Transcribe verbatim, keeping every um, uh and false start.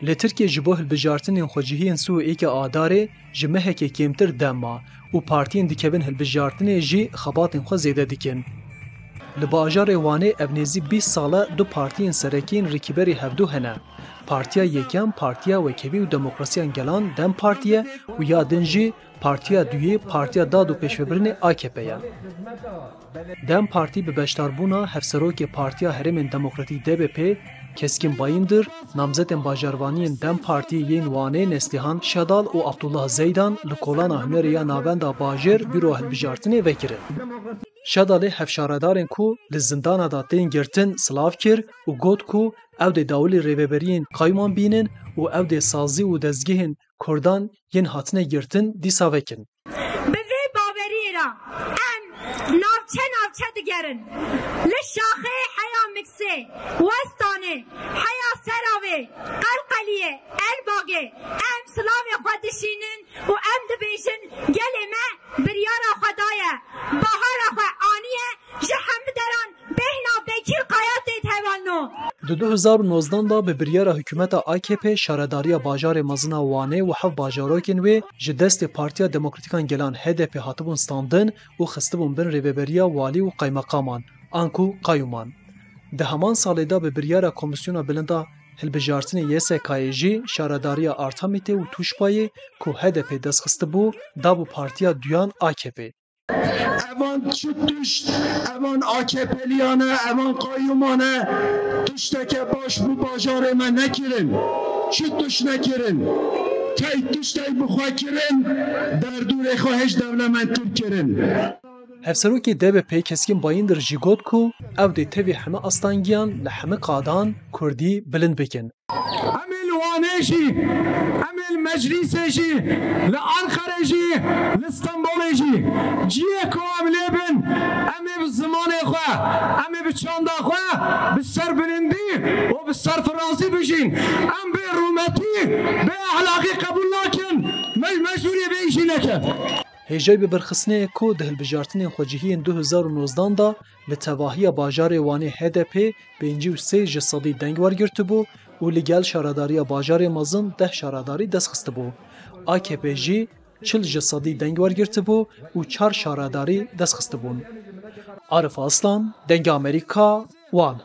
Li Tirkiyê ji bo hilbijartinên xwecihiyên sî û yekê Adarê ji mehekê kêmtir dem ma û partiyên dikevin hilbijartinê jî xebatên xwe zêde dikin. Li bajarê Wanê ev nêzî bîst sal e du partiyên serekî yên rêkîberî hevdu hene. Partiya yekem Partiya Wekhevî û Demokrasiya Gelan, DEM Parti ye, û ya din jî Partiya Duyê Partiya Dad û Pêşvebirinê, A K P, ye. DEM Partî bi beşdarbûna Hevserokê Partiya Herêmên Demokratîk, D B P, Keskîn Bayindir, namzetên bajarvaniyên DEM Partî yên Wanê Neslihan Şedal û Abdullah Zeydan li Kolana Hunerê ya Navenda Bajêr Bîroya Hilbijartinê vekirin. Şedalê hevşaredarên ku li zindana de tên girtin silav kir û got ku ew dê dawilî rêveberiyên qayûman bînin û ew dê sazî û dezgehên Kurdan yên hatine girtin dîsa vekin. Bi vê baweriyê re em navçe navçe digerin. Li Şaxê heya Miksê, Westanê, heya Seravê, Qelqeliyê, Elbagê em silavê xwe dişînin û em dibêjin, gelê me biryara xwe daye, bahara xwe aniye, ji hemû deran bêhna Bekîr Kaya tê tevanno. Di du hezar û nozdan de bi biryara hikûmeta A K P şaredariya bajarê mezin a Wanê û heft bajarokên wê ji destê Partiya Demokratîkan Gelan, H D P, hatibûn standin û xistibûn bin rêveberiya walî û qaymeqaman, anku qayûman. Di heman salê de bi biryara Komîsyona Bilind a Hilbijartinê Y S K'yê jî şaredariya Artemîtê û Tûşbayê ku H D P dest xistibû, dabû Partiya Duyan, A K P. Evan çi tişt, evan A K P'liyan e, evan qayûman e, tişteke baş bi bajarê me nekirin. Çi tişt nekirin? Tey tiştey bi xwe kirin, derdûrê xwe hêj dewlementtir kirin. Hevserokê D B P Keskîn Bayindir jî got ku ew dê tevî heme astangiyan li heme qadan kurdî bilind bikin. Em ê li Wanê jî, em ê li Meclîsê jî, li Enqerê jî, li Stenbolê jî, ciyê ku em lê bin, em ê bi zimanê xwe, em ê bi çanda xwe, bi serbilindî û bi serfirazî bijîn. Em bê rûmetî, bê ehlaqî qebûl nakin, me mecbûrî vê îşî neke. Hêjayî bi birxistinê ye ku di hilbijartinên xwecihiyên du hezar û nozdan de li tevahiya bajarê Wanê H D P pêncî û sê ji sedî deng wergirtibû û li gel şaredariya bajarê mezin deh şaredarî dest xistibû. A K P jî çil ji sedî deng wergirtibû û çar şaredarî dest xistibûn. Arif Aslan, Dengê Amerîka, Wan.